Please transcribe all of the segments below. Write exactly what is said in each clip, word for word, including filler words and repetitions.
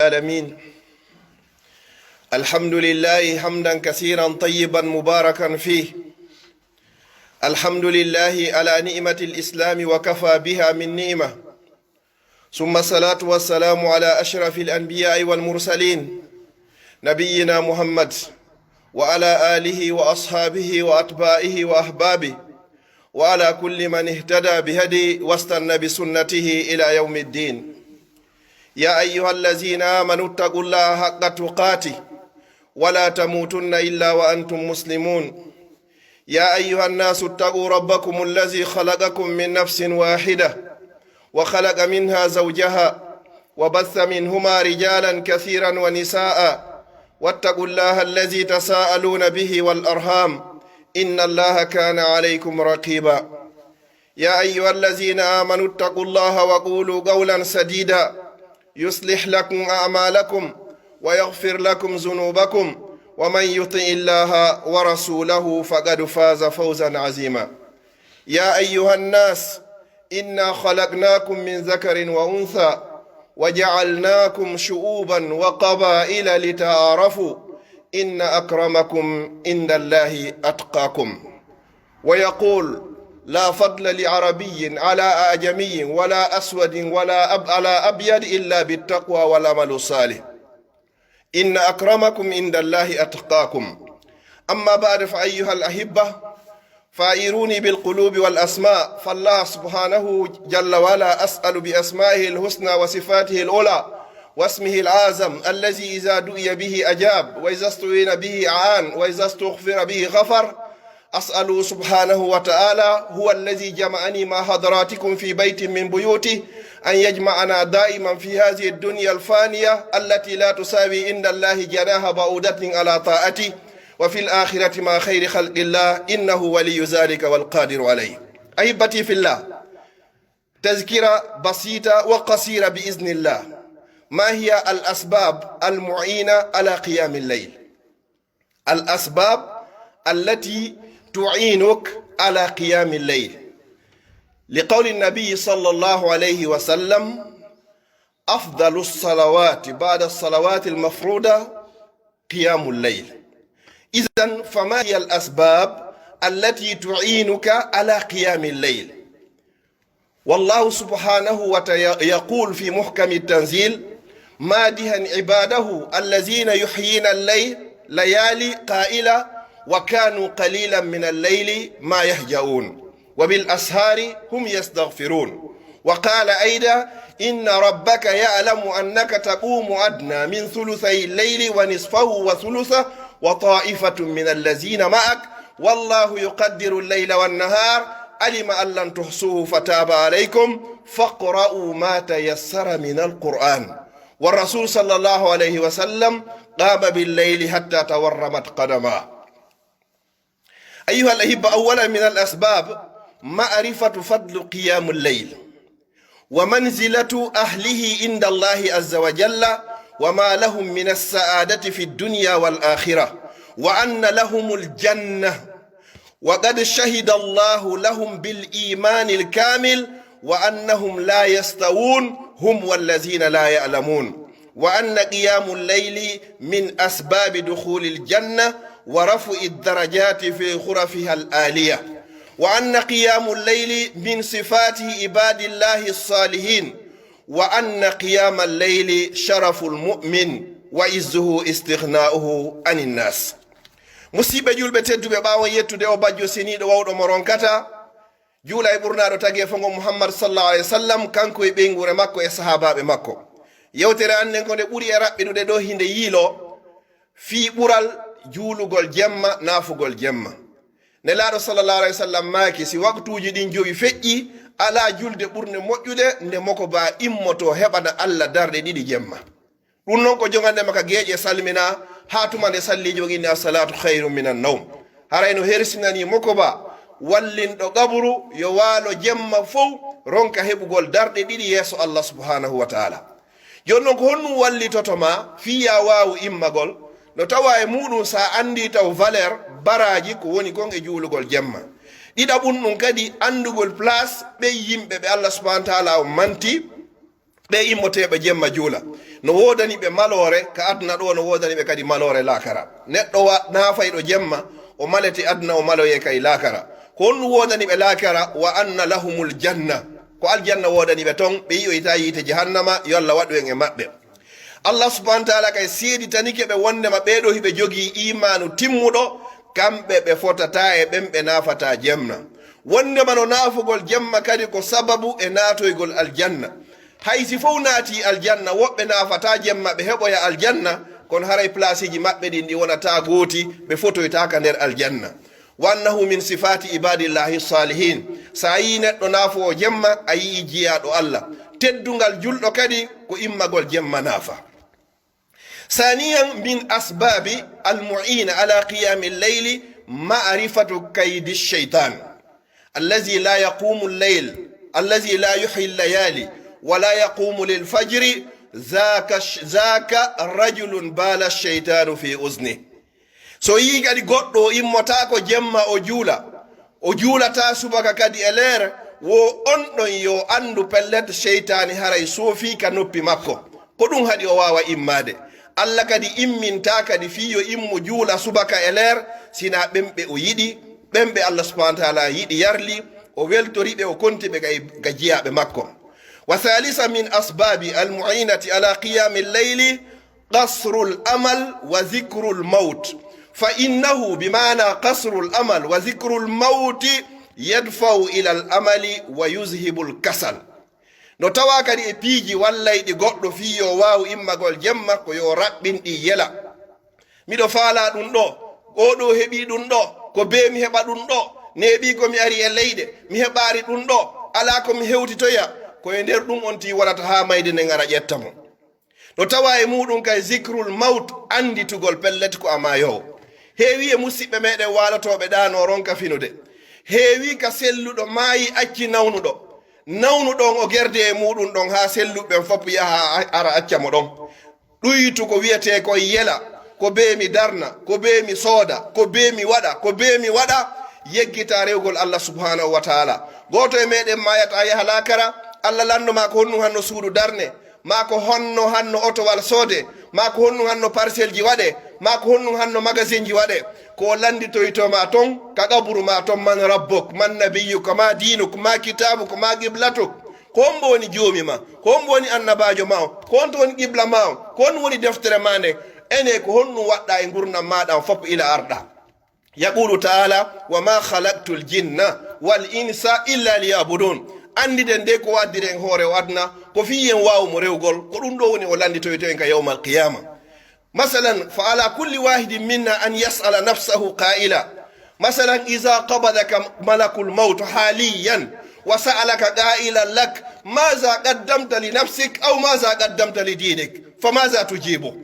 العالمين. الحمد لله حمدا كثيرا طيبا مباركا فيه. الحمد لله على نعمة الإسلام وكفى بها من نعمة. ثم الصلاة والسلام على أشرف الأنبياء والمرسلين نبينا محمد وعلى آله وأصحابه وأتباعه وأحبابه وعلى كل من اهتدى بهدي واستن بسنته إلى يوم الدين. يا أيها الذين آمنوا اتقوا الله حق تقاته ولا تموتن إلا وأنتم مسلمون. يا أيها الناس اتقوا ربكم الذي خلقكم من نفس واحدة وخلق منها زوجها وبث منهما رجالا كثيرا ونساء واتقوا الله الذي تساءلون به والأرحام إن الله كان عليكم رقيبا. يا أيها الذين آمنوا اتقوا الله وقولوا قولا سديدا يصلح لكم أعمالكم ويغفر لكم ذنوبكم ومن يطع الله ورسوله فقد فاز فوزا عظيما. يا أيها الناس إنا خلقناكم من ذكر وأنثى وجعلناكم شعوبا وقبائل لتعارفوا إن أكرمكم عند الله أتقاكم. ويقول: لا فضل لعربي على أعجمي ولا أسود ولا أب على أبيض إلا بالتقوى والعمل الصالح. إن أكرمكم عند الله أتقاكم. أما بعد، فأيها الأحبة، فأعيروني بالقلوب والأسماع، فالله سبحانه جل وعلا أسأل بأسمائه الحسنى وصفاته العلى واسمه الأعظم الذي إذا دعي به أجاب، وإذا استعين به أعان، وإذا استغفر به غفر. أسأله سبحانه وتعالى، هو الذي جمعني مع حضراتكم في بيت من بيوته، أن يجمعنا دائما في هذه الدنيا الفانية التي لا تساوي عند الله جناح بعوضة على طاعته، وفي الآخرة مع خير خلق الله، إنه ولي ذلك والقادر عليه. أحبتي في الله، تذكرة بسيطة وقصيرة بإذن الله. ما هي الأسباب المعينة على قيام الليل؟ الأسباب التي تعينك على قيام الليل. لقول النبي صلى الله عليه وسلم: أفضل الصلوات بعد الصلوات المفروضة قيام الليل. إذن فما هي الأسباب التي تعينك على قيام الليل؟ والله سبحانه وتعالى يقول في محكم التنزيل مادحا عباده الذين يحيين الليل، ليالي، قائلا: وكانوا قليلا من الليل ما يهجعون وبالأسحار هم يستغفرون. وقال أيضا: إن ربك يعلم أنك تقوم أدنى من ثلثي الليل ونصفه وثلثه وطائفة من الذين معك والله يقدر الليل والنهار علم أن لن تحصوه فتاب عليكم فاقرؤوا ما تيسر من القرآن. والرسول صلى الله عليه وسلم قام بالليل حتى تورمت قدماه. أيها الأحبة، أولا من الأسباب معرفة فضل قيام الليل ومنزلة أهله عند الله عز وجل، وما لهم من السعادة في الدنيا والآخرة، وأن لهم الجنة، وقد شهد الله لهم بالإيمان الكامل وأنهم لا يستوون هم والذين لا يعلمون، وأن قيام الليل من أسباب دخول الجنة ورفع الدرجات في غرفها العالية، وأن قيام الليل من صفات عباد الله الصالحين، وأن قيام الليل شرف المؤمن وعزه استغناؤه عن الناس. Musiɓɓe julɓe tedduɓe, ɓaawo yettude o bajjo seniiɗo wawɗo mo ronkata, juula e ɓurnaaɗo tageefo ngon Muhammad sallallahu alaihi wasallam, kanko e ɓeynguure makko e sahaabaaɓe makko. Yewtere an nden ko nde ɓuri e raɓɓiɗude ɗo hinde yiilo fii ɓural juulugol jemma, naafugol jemma. Nelaaɗo sallallahu alaihi wasallam maaki, si waktuuji ɗin jowi feƴƴi, alaa julde ɓurnde moƴƴude nde mokobaa immotoo heɓana Alla darɗe ɗiɗi jemma. Ɗun non ko jogande ma ka geeƴe salmina, haa tuma nde salliijo on inni: "As-salaatu khayrun minan nawm." Haray no hersinanii mokobaa wallinɗo qabru yo waalo jemma fow ronka heɓugol darɗe ɗiɗi yeeso Allah subhanahu wa ta'ala. Jooni non ko honɗun wallitoto ma fii yo a waawu immagol? No tawaa e muuɗun si a anndii taw valeur baraaji ko woni kon e juulugol jemma. Ɗiɗaɓun ɗun kadi anndugol place ɓen yimɓe ɓe Allah subhanahu wa ta'ala on manti, Ɓee immoteeɓe jemma juula, no woodani ɓe maloore ka aduna ɗoo, no woodani ɓe kadi maloore laakara. Neɗɗo wa-, naafayɗo jemma, o malete aduna, o maloyee kay laakara. Ko honɗun woodani ɓe laakara? "Wa anna lahumul janna." Ko aljanna woodani ɓe ton, ɓe yi'oytaa yiite jahannama, yo Allah waɗu en e maɓɓe. Allah subhanahu wa ta'ala kay seeditanike ɓe wondema ɓee ɗoo hiɓe jogii iimaanu timmuɗo, kamɓe ɓe fotataa e ɓen ɓe naafataa jemma. Wondema no naafugol jemma kadi ko sababu e naatoygol aljanna. Hay si fow naatii aljanna, woɓɓe naafataa jemma ɓe heɓoya aljanna, kono haray palaasiiji maɓɓe ɗin ɗi wonataa gooti, ɓe fotoytaa ka nder aljanna. "Wa annahu min sifaati ibaadillahi saalihiin." Sa yii neɗɗo naafoowo jemma, a yi'ii jiyaaɗo Allah. Teddungal julɗo kadi ko immagol jemma naafa. "Saaniyan min asbaabi almu'iina ala qiyaami llayli ma'rifatu kaydi shaytaan. Allazi la yaqumu llayl, allazi la yuhyi llayali, wa la yaqumu lil fajri, zaaka, zaaka rajulun baala shaytaanu fi uzni." So yii kadi goɗɗo o immotaako jemma o juula, o juulataa subaka kadi e leer, wo on ɗon yo anndu pellet seytaani haray soofii ka noppi makko. Ko ɗun haɗi o waawa immaade. Alla kadi immintaa kadi fii yo immo juula subaka e leer, sinaa ɓen ɓe o yiɗi, ɓen ɓe Alla subhanahu wa taala yiɗi yarli, o weltori ɓe, o konti ɓe ga, ga jiyaaɓe makko. Wa thalitha min asbabi almu'inati ala qiyami llayli, qasrul amal wa dhikrul mawt. Fa innahu, bi maana qasrul amal wa dhikrul mawti, yadfa'u ilal amali wa yuzhibul kasal. No tawaa kadi e piiji wallayɗi goɗɗo fii yo waawu immagol jemma, ko yo raɓɓin ɗi yela. Miɗo faalaa ɗun ɗoo, oo ɗoo heɓii ɗun ɗoo, ko bee mi heɓa ɗun ɗoo, neeɓii ko mi ari e leyɗe, mi heɓaali ɗun ɗoo, alaa ko mi hewtitoya, ko e nder ɗun on tii wonata haa mayde nden ara ƴetta mo. No tawaa e muuɗun kay zikrul mawt, annditugol pellet ko a maayoowo. Heewii e musiɓɓe meeɗen waalotooɓe ɗaanoo ronka finude. Heewii ka selluɗo maayi acci nawnuɗo. Nawnuɗo on o gerdee e muuɗun ɗon haa selluɓe ɓen fof yaha a-, ara acca mo ɗon. Ɗuytu ko wi'etee kon yela, ko bee mi darna, ko bee mi sooda, ko bee mi waɗa, ko bee mi waɗa, yeggitaa rewugol Alla subhanahu wa taala. Gooto e meeɗen maayataa yaha laakara, Alla lanndo maa ko honɗun hanno suudu darne, maa ko honno hanno otowal soode, maa ko honɗun hanno parcelji waɗe, maa ko honɗun hanno magasinji waɗe. Ko o lannditoytoo maa ton, ka qaburu maa ton, man rabbuk, man nabiyyuk, ma diinuk, ma kitaabuk, ma qiblatuk. Ko hombo woni joomi maa? Ko hombo woni annabaajo maa on? Ko honto woni qibla maa on? Ko honɗun woni deftere maa nden? Enee, ko honɗun waɗɗaa e ngurndan maaɗa on fof ila arɗaa? Yaqulu taala, "Wa ma khalaqtul jinna wal insa illa liya'budun." Annditen de ko waddiri en hoore o aduna, ko fii yen waawu mo rewugol, ko ɗun ɗoo woni o lannditoyto en ka yawmal qiyaama. Masalan, fa ala kulli wahidin minna an yas'ala nafsahu qa'ila. Masalan, iza qabadaka malakul mawt haliyan wa sa'alaka qa'ilan lak, maza qaddamta li nafsik aw maza qaddamta li dinik? Fa maza tujibu?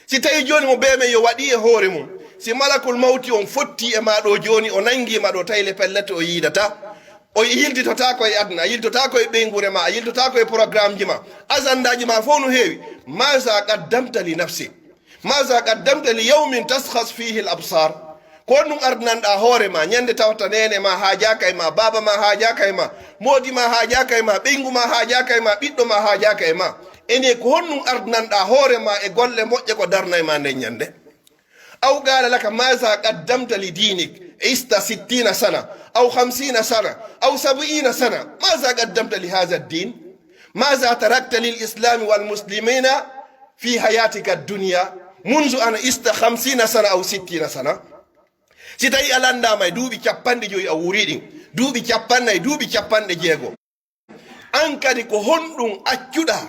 Si tawi jooni mo bee men yo waɗi e hoore mun, si malakul mawti on fotti e maa ɗoo jooni, o nangi ma ɗoo, tawi le pellet o yiidataa, o yiltitotaako e aduna, a yiltotaako e ɓeynguure maa, a yiltotaako e programmeji maa, ajandaji maa fof no heewi. Maza qaddamta li nafsik? Maza qaddamta li yawmin taskhas fihi al absar? Ko honɗun ardinanɗaa hoore maa, ñande tawata neene maa haajaaka e maa, baaba maa haajaaka e maa, moodi maa haajaaka e maa, ɓeyngu maa haajaaka e maa, ɓiɗɗo maa haajaaka e maa. Enee, ko honɗun ardinanɗaa hoore maa e golle moƴƴe ko darnay maa nden ñande? Aw qala laka, maza qaddamta li dinik? Ishta sittina sana, aw khamsina sana, aw sab'ina sana. Maza qaddamta li hadha ad-din? Maza tarakta lil islami wal muslimina fi hayatika ad-dunya munzu an ishta khamsina sana aw sittina sana? Si tawi a lanndaama e duuɓi cappanɗe jowi a wuurii ɗin, duuɓi cappannayi, duuɓi cappanɗe jeego, an kadi ko honɗun accuɗaa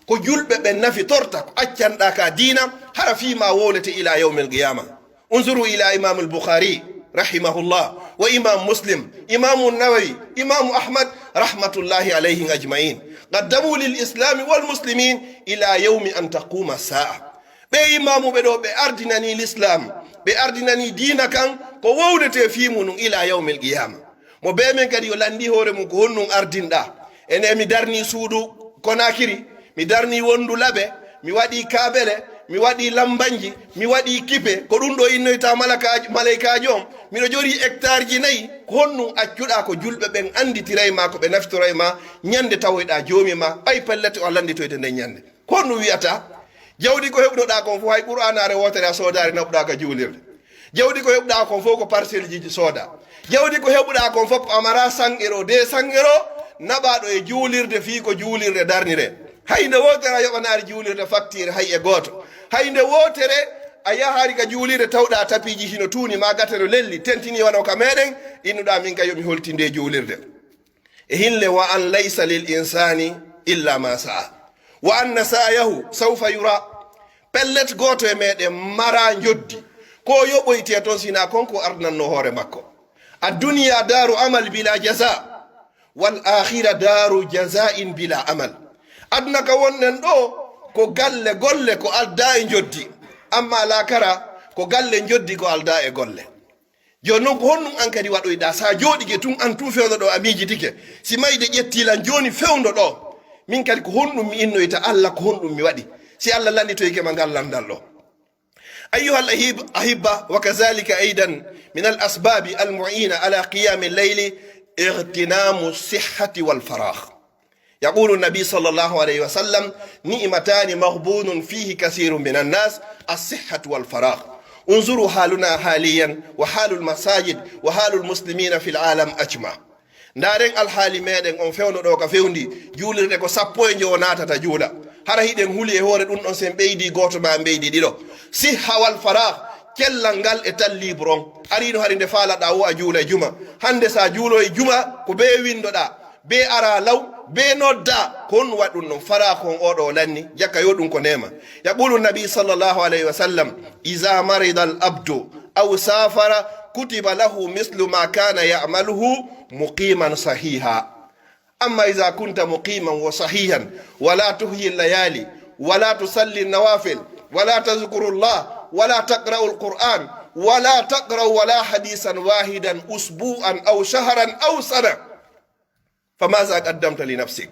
ko julɓe ɓen nafitorta, ko accanɗaa ka diina, hara fii maa wowlete ila yawmil qiyama? Unzuru ila Imam al-Bukhari, rahimahullah, wa Imam Muslim, Imam Nawawi, Imam Ahmad, rahmatullahi alayhim ajma'in. Qaddamu lil islami wal muslimin ila yawmi an taquma sa'a. Ɓee imaamuɓe ɗoo, ɓe ardinanii lislaam, ɓe ardinanii diina kan, ko wowletee fii mun ila yawmil qiyama. Mo bee men kadi yo lanndii hoore mun, ko honɗun ardinɗaa? Enee, mi darnii suudu Konakiri, mi darnii wonndu Labe, mi waɗii kaabele, mi waɗii lammbanji, mi waɗii kipe, ko ɗun ɗoo innoytaa malakaajo, malaykaajo on, miɗo jorii hectareji nayi, ko honɗun accuɗaa ko julɓe ɓen annditiraymaa, ko ɓe nafitoramaa, ñannde tawoyɗaa Joomi maa, ɓay pellet o a lannditoyte nden ñannde? Ko honɗun wi'ataa? Jawdi ko heɓunoɗaa kon fow, hay qur'aanaare wootere a soodaali naɓuɗaa ka juulirde. Jawdi ko heɓuɗaa kon fow ko parcelleji soodaa. Jawdi ko heɓuɗaa kon fow a maraa cent euros, deux cents euros, naɓaaɗo e juulirde fii ko juulirde darniree. Hay nde wootere a yoɓanaali juulirde faktiire hay e gooto. Hay nde wootere a yahaali ka juulirde tawɗaa tapiiji hino tuuni maa gate no lelli, tentinii wano ka meɗen, innuɗaa min ka yo mi holtin ndee juulirde. E hin le, wa an laysa lil insani illa ma sa'a, wa anna sa'yahu sawfa yura. Pellet, gooto e meɗen maraa njoddi ko o yoɓoytee ton, si hinaa kon ko ardinannoo hoore makko. Adduniya daaru amal bila jaza, wal akhira daaru jaza'in bila amal. Aduna ka wonɗen ɗoo, ko galle golle ko aldaa e njoddi, amma laakara ko galle njoddi ko aldaa e golle. Jooni non, ko honɗun an kadi waɗoyɗaa? Si a jooɗike tun, an tun fewndo ɗoo a miijitike, si mayde ƴettii lan jooni fewndo ɗoo, min kadi ko honɗun mi innoyta Alla, ko honɗun mi waɗi, si Alla lannditoyke ma ngal lanndal ɗoo? أيها الأحب-، أحبة، وكذلك أيضا من الأسباب المعينة على قيام الليل اغتنام الصحة والفراغ. يقول النبي صلى الله عليه وسلم: نعمتان مغبون فيه كثير من الناس، الصحة والفراغ. انظروا حالنا حاليا وحال المساجد وحال المسلمين في العالم أجمع. Ndaaren alhaali meɗen on fewndo ɗoo ka fewndi, juulirde ko sappo e njowo naatata juula. Hara hiɗen huli e hoore ɗun ɗon, si en ɓeydii gooto maa en ɓeydii ɗiɗo. Sihha wal faraag, cellal ngal e tan libre on. Ariino hari nde faalaɗaa woo a juula e juma. Hande si a juuloo e juma, ko bee winndoɗaa, bee araa law, bee noddaa. Ko honɗun waɗi ɗun ɗon? Faraag on oo ɗoo lanni, jaka yo ɗun ko neema. يقول النبي صلى الله عليه وسلم: إذا مرض العبد أو سافر كتب له مثل ما كان يعمله مقيما صحيحا. أما إذا كنت مقيما وصحيحا ولا تحيي الليالي ولا تصلي النوافل ولا تذكر الله ولا تقرأ القرآن ولا تقرأ ولا حديثا واحدا أسبوعا أو شهرا أو سنة، فماذا قدمت لنفسك؟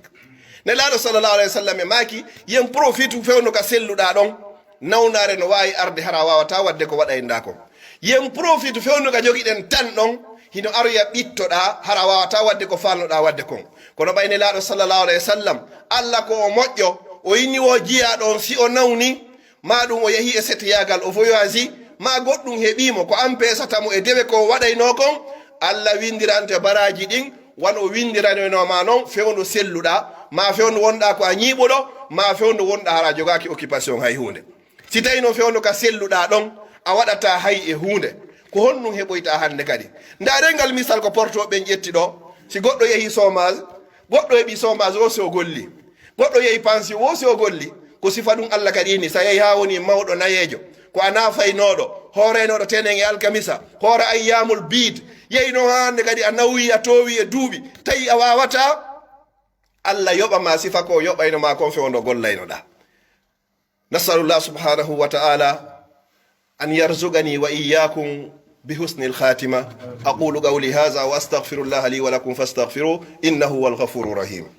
Nelaaɗo sallallahu alayhi wa sallam e maaki, yen profitu fewndo ka selluɗaa ɗon, nawnaare no waawi arde hara a waawataa waɗde ko waɗaynoɗaa kon. Yen profitu fewndo ka jogiɗen tan ɗon, hino aroya ɓittoɗaa hara a waawataa waɗde ko faalnoɗaa waɗde kon. Kono ɓay Nelaaɗo sallallahu alayhi wa sallam, Alla ko o moƴƴo, o inni woo jiyaaɗo on si o nawni, maa ɗun o yahi e seteyaagal, o voyage, maa goɗɗun heɓii mo ko ampeesata mo e dewe ko o waɗaynoo kon, Alla winndirante baraaji ɗin, wano o winndiranoynoo ma non, fewndo selluɗaa, maa fewndo wonɗaa ko a ñiiɓuɗo, maa fewndo wonɗaa hara a jogaaki occupation hay huunde. Si tawii non fewndo ka selluɗaa ɗon, a waɗataa hay e huunde, ko honɗun heɓoytaa hande kadi? Ndaaren ngal misal ko Porto ɓen ƴetti ɗoo, si goɗɗo yahii chômage, goɗɗo heɓii chômage woo si o golli, goɗɗo yehi pension woo si o golli. Ko sifa ɗun Alla kadi inni, si a yahii haa wonii mawɗo nayeejo, ko a nafaynooɗo, hooraynooɗo tenen e alkamisa, hoora ayyaamul biid, yehi non haa hande kadi a nawyii, a toowii e duuɓi, tawi a waawataa, Alla yoɓa ma sifa ko o yoɓayno ma kon fewndo gollaynoɗaa. نسأل الله سبحانه وتعالى أن يرزقني وإياكم بحسن الخاتمة. أقول قولي هذا وأستغفر الله لي ولكم فاستغفروه إنه هو الغفور الرحيم.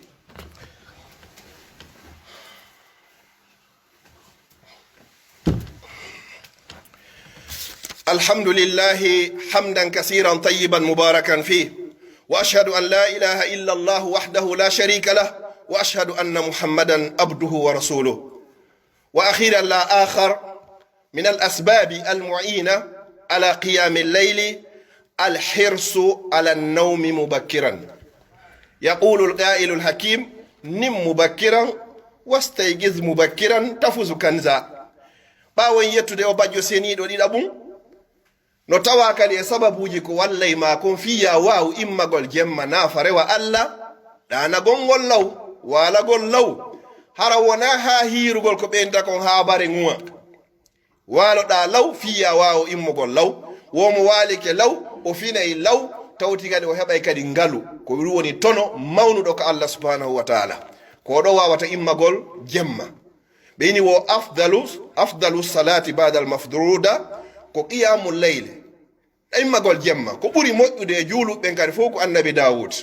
الحمد لله حمدا كثيرا طيبا مباركا فيه، وأشهد أن لا إله إلا الله وحده لا شريك له، وأشهد أن محمدا عبده ورسوله. وأخيرا لا آخر من الأسباب المعينة على قيام الليل الحرص على النوم مبكرا. يقول القائل الحكيم: نم مبكرا واستيقظ مبكرا تفز كنزا. Ɓaawo en yettude o bajjo seniiɗo ɗiɗaɓun, no tawaa kadi e sababuuji ko wallay maa kon fii yo a waawu immagol jemma, naa fa rewa Alla, ɗaanagol ngol law, waalagol law, hara wonaa haa hiirugol ko ɓeynta kon haa bare ŋuwa. Waaloɗaa law fii yo a waawu immugol law, wo mo waalike law, o finay law, tawti kadi o heɓay kadi ngalu, ko ɗun woni tono mawnuɗo ka Alla subhanahu wa taala. Ko ɗoo waawata immagol jemma. Ɓe inni wo afdalu, afdalu salati ba'dal mafruda ko qiyamul layli. Immagol jemma, ko ɓuri moƴƴude e juuluɓe ɓen kadi fow ko Annabi Daawud.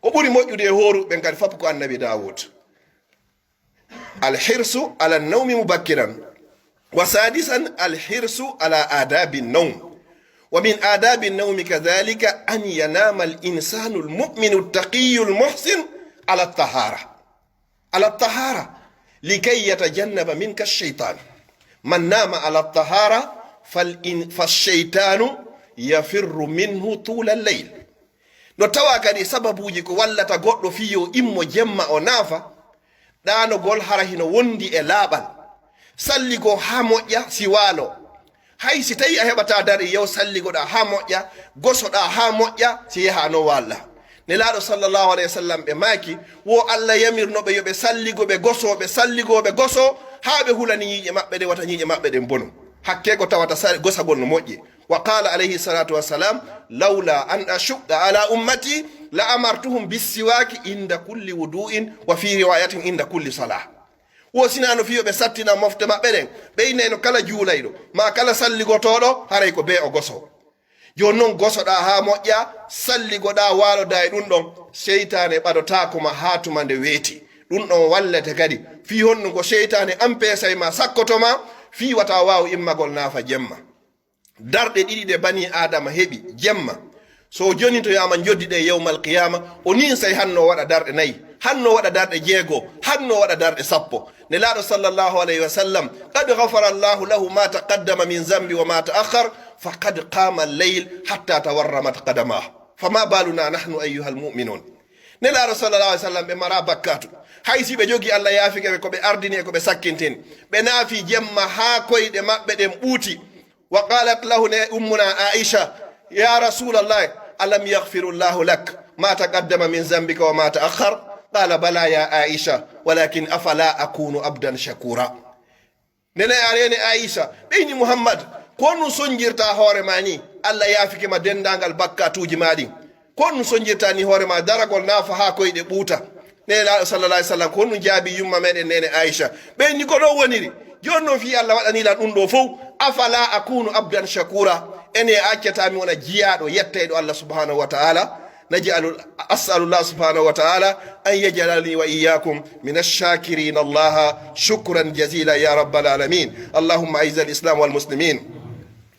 Ko ɓuri moƴƴude e hooruɓe ɓen kadi fow ko Annabi Daawud. Al hirsu ala nawmi mubakkiran. وسادسا، الحرص على آداب النوم. ومن آداب النوم كذلك أن ينام الإنسان المؤمن التقي المحسن على الطهارة، على الطهارة، لكي يتجنب منك الشيطان. من نام على الطهارة فالإن-، فالشيطان يفر منه طول الليل. No tawa kadi sababuuji ko wallata goɗɗo fii yo immo jemma o naafa, ɗaanogol hara hino wondi e laaɓal, salligoo haa moƴƴa si waaloo. Hay si tawii a heɓataa darɗe, yo salligoɗaa haa moƴƴa, gosoɗaa haa moƴƴa si yahaa non waalɗaa. Nelaaɗo sallallahu alayhi wa sallam ɓe maaki, wo Alla yamirno ɓe yo ɓe salligo, ɓe gosoo, ɓe salligoo, ɓe gosoo, haa ɓe hulani ñiiƴe maɓɓe ɗen, wata ñiiƴe maɓɓe ɗen bono. Hakkee ko tawata sa-, gosagol no moƴƴi. وقال عليه الصلاة والسلام: لولا أن أشق على أمتي لأمرتهم بالسواك عند كل وضوء وفي رواية عند كل صلاة. Wo sinaa no fii yo ɓe sattina mofte maɓɓe ɗen, ɓe innayno kala juulayɗo, maa kala salligotooɗo, haray ko bee o gosoo. Jooni non gosoɗaa haa moƴƴa, salligoɗaa, waaloɗaa e ɗun ɗon, seytaane ɓadotaako ma haa tuma nde weeti. Ɗun ɗon wallete kadi, fii honɗun ko seytaane ampeesay ma, sakkoto ma, fii wata waawu immagol naafa jemma. Darɗe ɗiɗi ɗe banii Aadama heɓi jemma, so o jonintoyaama njoddi ɗen yawmal qiyaama, o ninsay hanno o waɗa darɗe nayi, hanno o waɗa darɗe jeego, hanno o waɗa darɗe sappo. Nelaaɗo sallallahu alayhi wa sallam, قد غفر الله له ما تقدم من ذنبه وما تأخر، فقد قام الليل حتى تورمت قدماه، فما بالنا نحن أيها المؤمنون. Nelaaɗo sallallahu alayhi wa sallam, ɓe maraa bakkaatu. Hay si ɓe jogii, Alla yaafike ɓe ko ɓe ardini e ko ɓe sakkintini. Ɓe naafi jemma haa koyɗe maɓɓe ɗen ɓuuti. وقالت له أمنا عائشة: يا رسول الله، ألم يغفر الله لك ما تقدم من ذنبك وما تأخر؟ قال: بلى يا عائشة، ولكن أفلا أكون عبدا شكورا. Nene, a nene Aisha, ɓe inni Muhammad, ko honɗun sonjirta hoore maa nii? Alla yaafike ma denndaangal bakkaatuuji maa ɗin. Ko honɗun sonjirta nii hoore maa daragol naafa haa koyɗe ɓuuta? Nelaaɗo sallallahu alayhi wa sallam, ko honɗun jaabii yumma meɗen nene Aisha? Ɓe inni ko ɗon woniri. Jooni non fii Alla waɗanii lan ɗun ɗoo fow, أفلا أكون عبدا شكورا؟ Enee a accataa mi wona jiyaaɗo yettayɗo Alla subhanahu wa ta'ala? نجعل، أسأل الله سبحانه وتعالى أن يجعلني وإياكم من الشاكرين الله شكرا جزيلا يا رب العالمين. اللهم أعز الإسلام والمسلمين.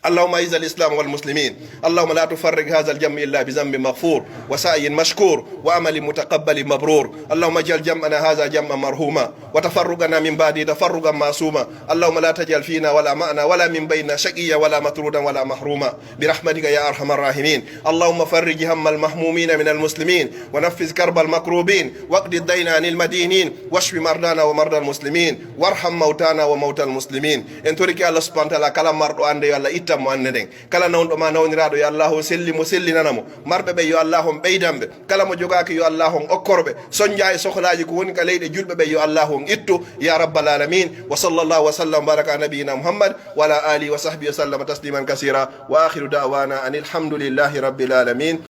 اللهم أعز الإسلام والمسلمين. اللهم لا تفرق هذا الجمع إلا بذنب مغفور وسعي مشكور وعمل متقبل مبرور. اللهم اجعل جمعنا هذا جمعا مرحوما وتفرقنا من بعده تفرقا معصوما. اللهم لا تجعل فينا ولا معنا ولا من بيننا شقيا ولا مطرودا ولا محروما. برحمتك يا أرحم الراحمين. اللهم فرج هم المهمومين من المسلمين، ونفس كرب المكروبين، واقض الدين عن المدينين، واشف مرضانا ومرضى المسلمين، وارحم موتانا وموتى المسلمين. En torike Allah subhanahu wa ta'ala, kala marɗo annde, yo Allah ittan mo annde nden. Kala nawnuɗo maa nawniraaɗo, yo Allah on selli mo, sellinana mo. Marɓe ɓen, yo Allah on ɓeydan ɓe. Kala mo jogaaki, yo Allah on okkor ɓe. Sonja e sohlaaji ko woni ka leyɗe julɓe ɓen, yo Allah on ittu, ya rabbal alamin. وصلى الله وسلم وبارك على نبينا محمد وعلى آله وصحبه وسلم تسليما كثيرا. وآخر دعوانا أن الحمد لله رب العالمين.